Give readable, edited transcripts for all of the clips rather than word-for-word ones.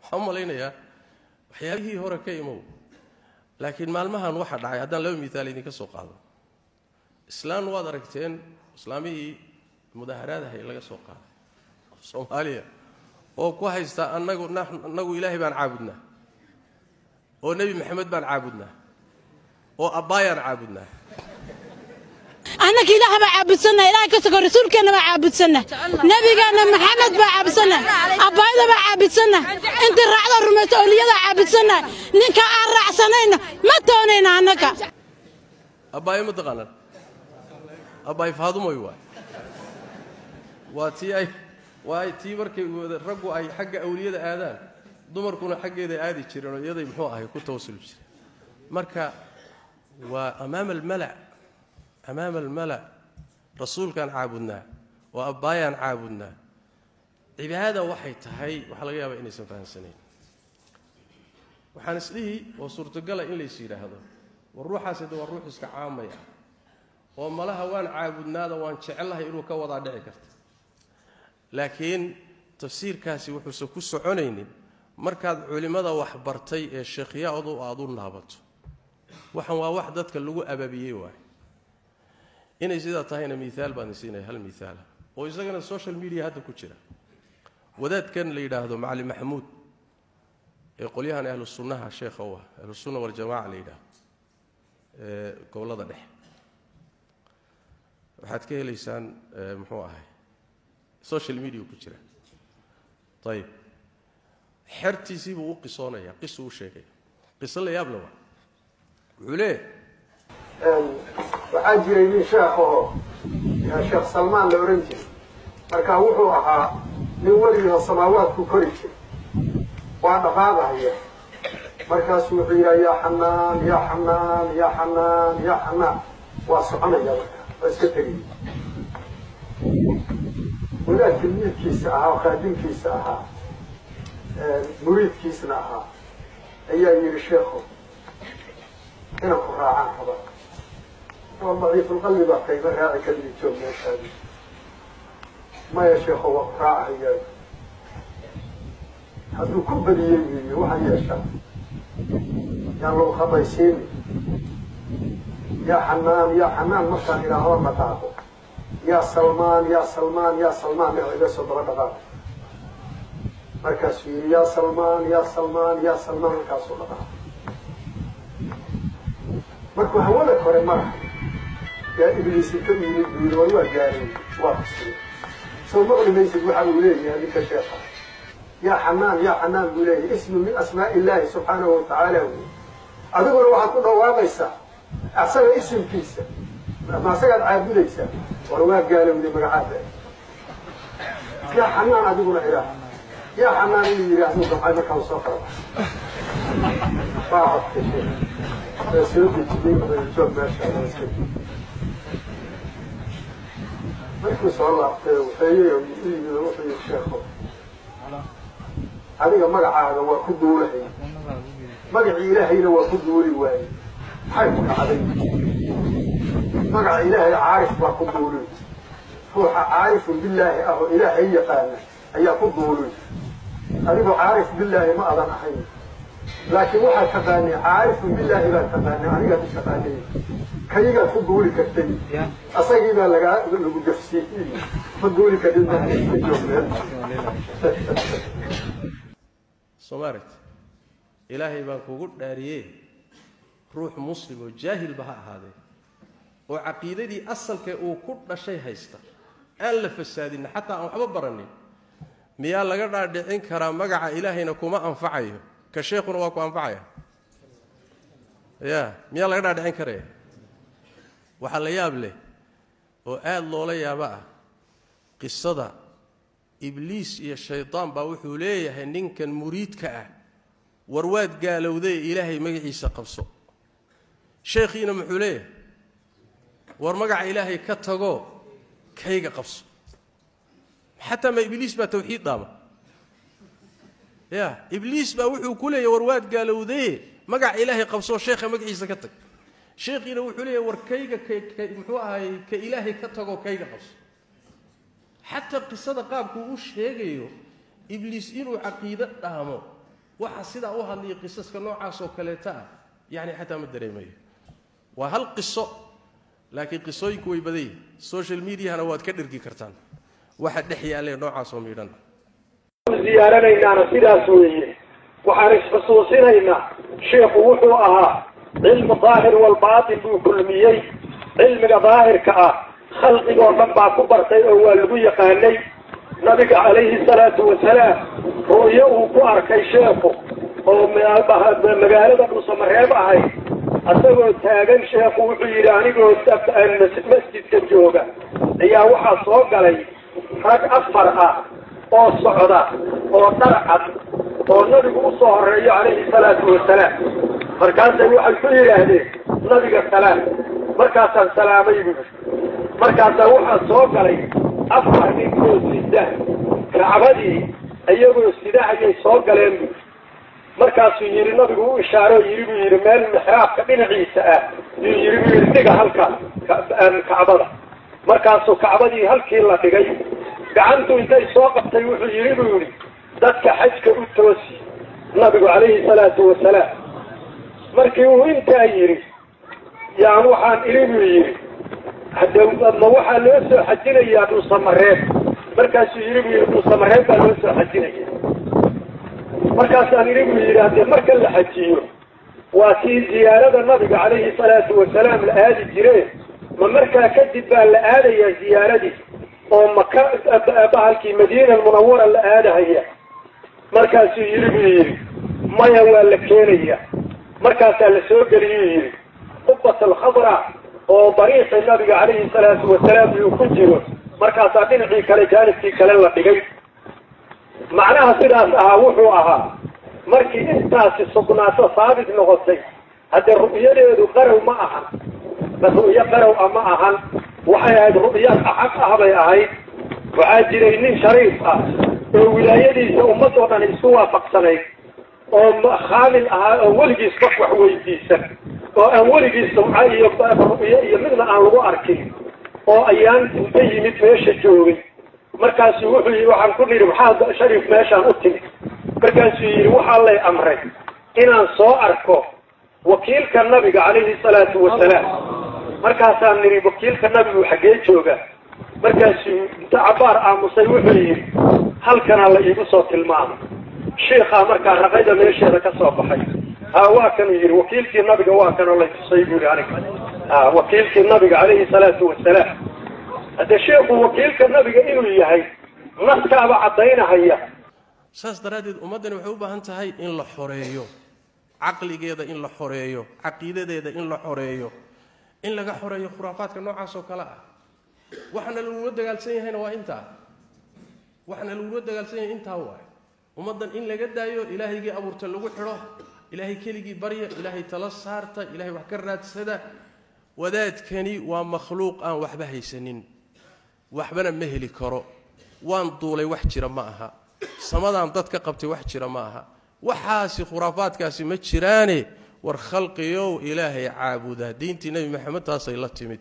Waxaan u malaynayaa waxyaabihii hore ka imow, laakiin maalmahan waxa dhacay haddaan laba miaal idinka soo qaado. Islaan waad aragteen, islaamihii mudaaharaadahay laga soo qaaday Soomaaliya oo ku haysta annagu Ilaahay baan caabudnaa, oo Nebi Maxamed baan caabudnaa, oo abbaayaan caabudnaa. Annaka Ilaah baa caabudsanna, Ilaah ka sogo rasuulkeenna baa caabudsanna, nebigeenna Maxamed baa caabudsanna, abbaayada baa caabudsanna, intii raacda rumayso awliyada caabudsanna. Ninka aan raacsanayna ma toonayna annaka. Abbaayo ma taqaanaan? Abbaay Faadumoy waay. Waa tii ay waa tii markay raggu ay xagga awliyada aadaan, dumarkuna xaggeeday aadi jireen oo iyaday muxuu ahay ku tawasuli jireen. Marka waa amaama almala, amaama almala rasuulkaan caabudnaa oo abbaayaan caabudnaa. Cibaada waxay tahay waxaa laga yaabaa inaysan fahamsanayn. Waxaan isdhihi oo suurtagala in lays yidhaahdo war ruuxaasi de waa ruux iska caamaya oo malaha waan caabudnaada waan jecellahay inuu ka wadaa dhici karta. Laakiin tafsiirkaasi wuxuusan ku soconaynin markaad culimmada wax bartay ee sheekhyaadu aad u naabato. Waxan waa wax dadka lagu ababiyey waay. Inay sidaa tahayna miaal baan siinaya, hal miaala oo isagana social media hadda ku jira. Wadaadkan la yidhaahdo Macalin Maxamuud ee qolyahan ahlu sunnaha sheekha u ah, Ahlusunna Waljamaca la yidhaahdo ee gobollada dhexe, waxaad ka helaysaan muxuu ahay social media ku jira. Ayib, xertiisii buu u qisoonaya, qisuu u sheegaya, qiso la yaab la waa. Wuxuu leeyahay waxaa jiray nin sheekhaho Sheekh Salmaan la odhan jiray. Marka wuxuu ahaa nin weligiioo samaawaadku kori jiray, waa dhaqaaqahaya. Markaasuu wuxuu yidhaha: "Yaa Xanaan, yaa Xanaan, yaa Xanaan, yaa Xanaan." Waa soconaya, marka waa iska tegaya. Wadaad tilmiidkiisa ahaa oo khaadimkiisa ahaa, muriidkiisna ahaa, ayaa yidhi: "Sheekho, inaan ku raacaan rabaa." "Waa daciifulqalbi baa kayma raaci kadigi, joog meeshaadi." "Maya sheekho, waa ku raacahayaa." Hadduu ku badiyey buu yidhi: "Waxaa yeeshaa, yaan lagu khabaysiini. Yaa Xanaan, yaa Xanaan markaan idhaahdo dhaqaaqo, yaa Salmaan, yaa Salmaan, yaa Salmaan dheh, iga soo daba dhaqaaqo." Markaasuu yidhi: "Yaa Salmaan, yaa Salmaan, yaa Salmaan." Markaasuu dhaqaaqo. Markuu hawada kore marahay yaa Ibliis inta u yimid buu yidhi: "War, waa gaaray, waa qasriy soo maqli maysid." Waxa uu leeyahay ninka sheekha: "Yaa Xanaan, yaa Xanaan" buu leeyahay, ismu min asmaa'i illaahi subxaanahu watacaala wey. Adiguna waxaad ku dhawaaqaysaa asaga isimkiisa, ma asagaad caabudaysaa? War, waa gaalowday magacaada. Yaa Xanaan adiguna idhaah. Yaa Xanaan inuu yidhaahdo damcay, markaa soo kala baxay, waa qabtay sheekh, waa soo dejiyey, wuxuu: "Joog meesha iska." Markuu soo laabtay waxeeyey oo u yimid, wuxuu yidhi: "Sheekho, adiga magacaaga waa ku duulahay, magacii Ilaahayna waa ku duuli waayey, maxay ku dhacday?" "Magaca Ilaahay caarif baa ku duuluy, ruuxa caarifun billaahi ah oo Ilaahay yaqaana ayaa ku duuluy. Adigu caarif billaahi ma adan ahayn, laakiin waxaad taqaanay caarifun billaahi baad taqaanay, anigaad u taqaanay, kaygaad ku duuli kartay, asagii baa lagaa lagu gafsiiyey, ma duuli kartid, marka iska joogmeen." Soo maarat Ilaahay baan kugu dhaariyee, ruux muslim oo jaahilba ha ahaadee oo caqiidadii asalkee uu ku dhashay haysta, aan la fasaadinna, xataa aan waxba baranin, miyaa laga dhaadhicin karaa magaca Ilaahayna kuma anfacayo, ka sheekhuna waa ku anfacaya? Ya, miyaa laga dhaadhicin karaya? Waxaa la yaab leh oo aada loola yaabo ah qisada Ibliis iyo shaydaan baa wuxuu leeyahay ninkan muriidka ah: "War, waad gaalowday, Ilaahay magaciisa qabso." Sheekhiina muxuu leeyahay? "War, magaca Ilaahay ka tago, kayga qabso." Xataa ma Ibliis baa tawxiid dhaama? Ya, Ibliis baa wuxuu ku leeyahy: "War, waad gaalowdaye, magaca Ilaahay qabsoo, sheekha magaciisa ka tag." Sheekhiina wuxuu leeyahy: "War, kayga muxuu ahay, ka Ilaahay ka tago, kayga qabso." Xataa qisada qaabkuu u sheegayo Ibliis inuu caqiido dhaamo. Waxa sidaa u hadlaya qisaska noocaas oo kaleeta ah yani xataa ma dareemayo. Waa hal qiso, laakiin qisooyinku way badan yihin. Social mediahana waad ka dhirgi kartaan waxa dhex yaallee noocaas oo miidhan. Ziyaaranaynaana sidaas weeye. Waxaan isxusuusinaynaa sheikhu wuxuu ahaa cilmu daahir walbaatin buu kulmiyey. Cilmiga daahirka ah khalqigoo dhan baa ku bartay oo waa lagu yaqaanay. Nabiga calayhi salaatu wasalaam ru'yo uu ku arkay sheekhu oo magaalada Dhuusamareeb ahayd, asagoo taagan sheekhu wuxuu yidhi anigoo masjidka jooga ayaa waxaa soo galay rag 4 ah oo socda oo dhar cad oo nabigu u soo horeeyo calayhi salaatu wasalaam. Markaasay waxay ku yidhaahdeen nabiga salaam. Markaasaan salaamay buu yidhi. Markaasaa waxaa soo galay 4 nin oo sida kacbadii iyagoo sida ayay soo galeen buu. Markaasuu yidhi nabigu u ishaaro yidhi buu yidhi meel mixraabka dhinaciisa ah yuu yidhi buu yidhi dhiga halka kacbada. Markaasuu kacbadii halkii la dhigay gacantu intay soo qabtay wuxuu yidhi buu yidhi dadka xajka u toosi nabigu calayhi salaatu wasalaam. Markii uu intaa yidhi yaan waxaan idhi buu yidhi hadde ma waxaa loo soo xajinayaa Dhuusamareeb? Markaasuu yidhi buu yidhi Dhuusamareeb baa loo soo xajinaya. Markaasaan idhi buu yidhi haddee marka la xajiyo waa tii ziyaarada nabiga calayhi salaatu wasalaam la aadi jiree, ma markaa kadib baa la aadayaa ziyaaradii oo maka bahalkii Madiina Almunawara la aadahaya? Markaasuu yidhi buu yidhi maya waa la keenaya. Markaasaa la soo geliyuu yidhi qubat alkhadra oo dariiqii nabiga calayhi salaatu wasalaam uu ku jiro. Markaasaa dhinacii kale jaanibkii kale la dhigay. Macnaha sidaas ahaa wuxuu ahaa markii intaasi sugnaato saabit noqotay haddee ru'yadeedu qarow ma ahan, ru'yo qarow ah ma ahan, waxay ahayd ru'yo xaq ah bay ahayd. Waxaa jiray nin shariif ah oo wilaayadiisa ummadoo dhan isku waafaqsanayd oo khaamil ahaa oo weligiis qof wax weydiisan oo aan weligiis sumco iyo ru'yo iyo midna aan lagu arkin oo ayaan inta yimid meesha joogay. Markaasuu wuxuu yidhi waxaan ku nidhi maxaa shariif meeshaan u timid? Markaasuu yidhi waxaa lay amray inaan soo arko wakiilka nabiga calayhi salaatu wasalaam. Markaasaan nidhi wakiilka nabigu xaggee joogaa? Markaasuu inta cabbaar aamusay wuxuu yidhi halkanaa la iigu soo tilmaamay. Shiikhaa markaa raqayda meesheeda ka soo baxay. Haa waa kanuu yidhi wakiilkii nabiga waa kanoo lay tusay buu yidhi aniga. Haa wakiilkii nabiga calayhi salaatu wasalaam. Haddee sheekhu wakiilka nabiga inuu yahay naskaaba caddaynahaya. Saas daraaddeed ummaddani waxay u baahan tahay in la xoreeyo caqligeeda, in la xoreeyo caqiidadeeda, in la xoreeyo, in laga xoreeyo khuraafaadka noocaas oo kale ah. Waxaana lagula dagaalsan yahayna waa intaa, waxaana lagula dagaalsan yahay intaa waay. Ummaddan in laga daayo ilaahaygii abuurta lagu xidho, ilaahay keligii barya, ilaahay tala saarta, ilaahay wax ka raadsada. Wadaadkani waa makhluuq aan waxba haysanin, waxbana ma heli karo. Waan duulay wax jira ma aha, samadaan dad ka qabtay wax jira ma aha, waxaasi khuraafaadkaasi ma jiraane. War khalqiyow ilaahay caabuda, diintii nebi Maxamed taasay la timid,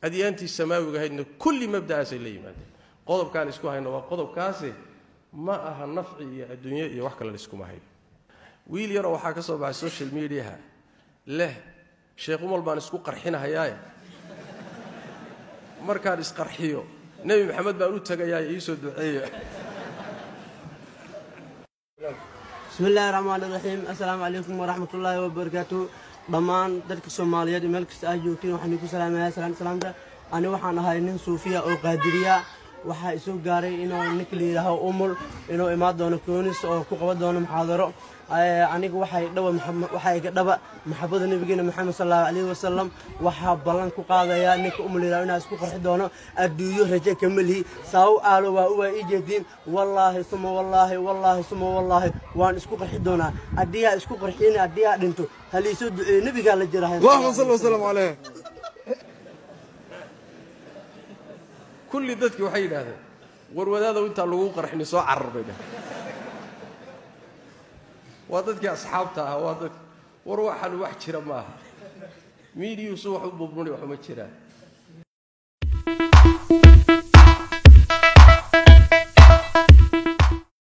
adyaantii samaawiga ahaydna kulli mabda'aasay la yimaadeen. Qodobkaan isku hayno waa qodobkaasi, ma aha nafci iyo adduunye iyo wax kale la iskuma hayo. Wiil yaroo waxaa ka soo baxay social mediaha leh Sheekh Umal baan isku qarxinahayaaye, markaan isqarxiyo nebi Maxamed baan u tagayaa iisoo duceeya. بسم الله الرحمن الرحيم. السلام عليكم ورحمة الله وبركاته. ضمان dadka Soomaaliyeed meel kasta ay joogtiin waxaan ku salaamayaa salaamta. Ani waxaan ahay nin suufiya oo qaadiriya. Waxa isoo gaaray inuu ninka la yiraahdo Umul inuu imaad doono Koonis oo ku qaban doono muxaadaro. Anigu waxay dhawa waxay iga dhaba maxabada nabigeena Maxamed sallallahu alayhi wasallam. Waxa ballan ku qaadaya ninka Umul yiraahdo inuu isku qarxi doono adduunyo rajo kamali saaw aalo waa u jeedin wallahi suma wallahi wallahi suma wallahi waan isku qarxi doonaa adiga isku qarxin adiga dhinto hal isu duceeyo nabiga la jirahay Allahumma salli wa sallam alayhi. Kulli dadkii waxay yidhaahdeen war wadaada intaa lagu qarxini soo carar bay dhaheen. Waa dadkii asxaabta ah, waa dadki war waxaan wax jira ma aha, miidiyuusu wax u burbuni wax uma jiraan.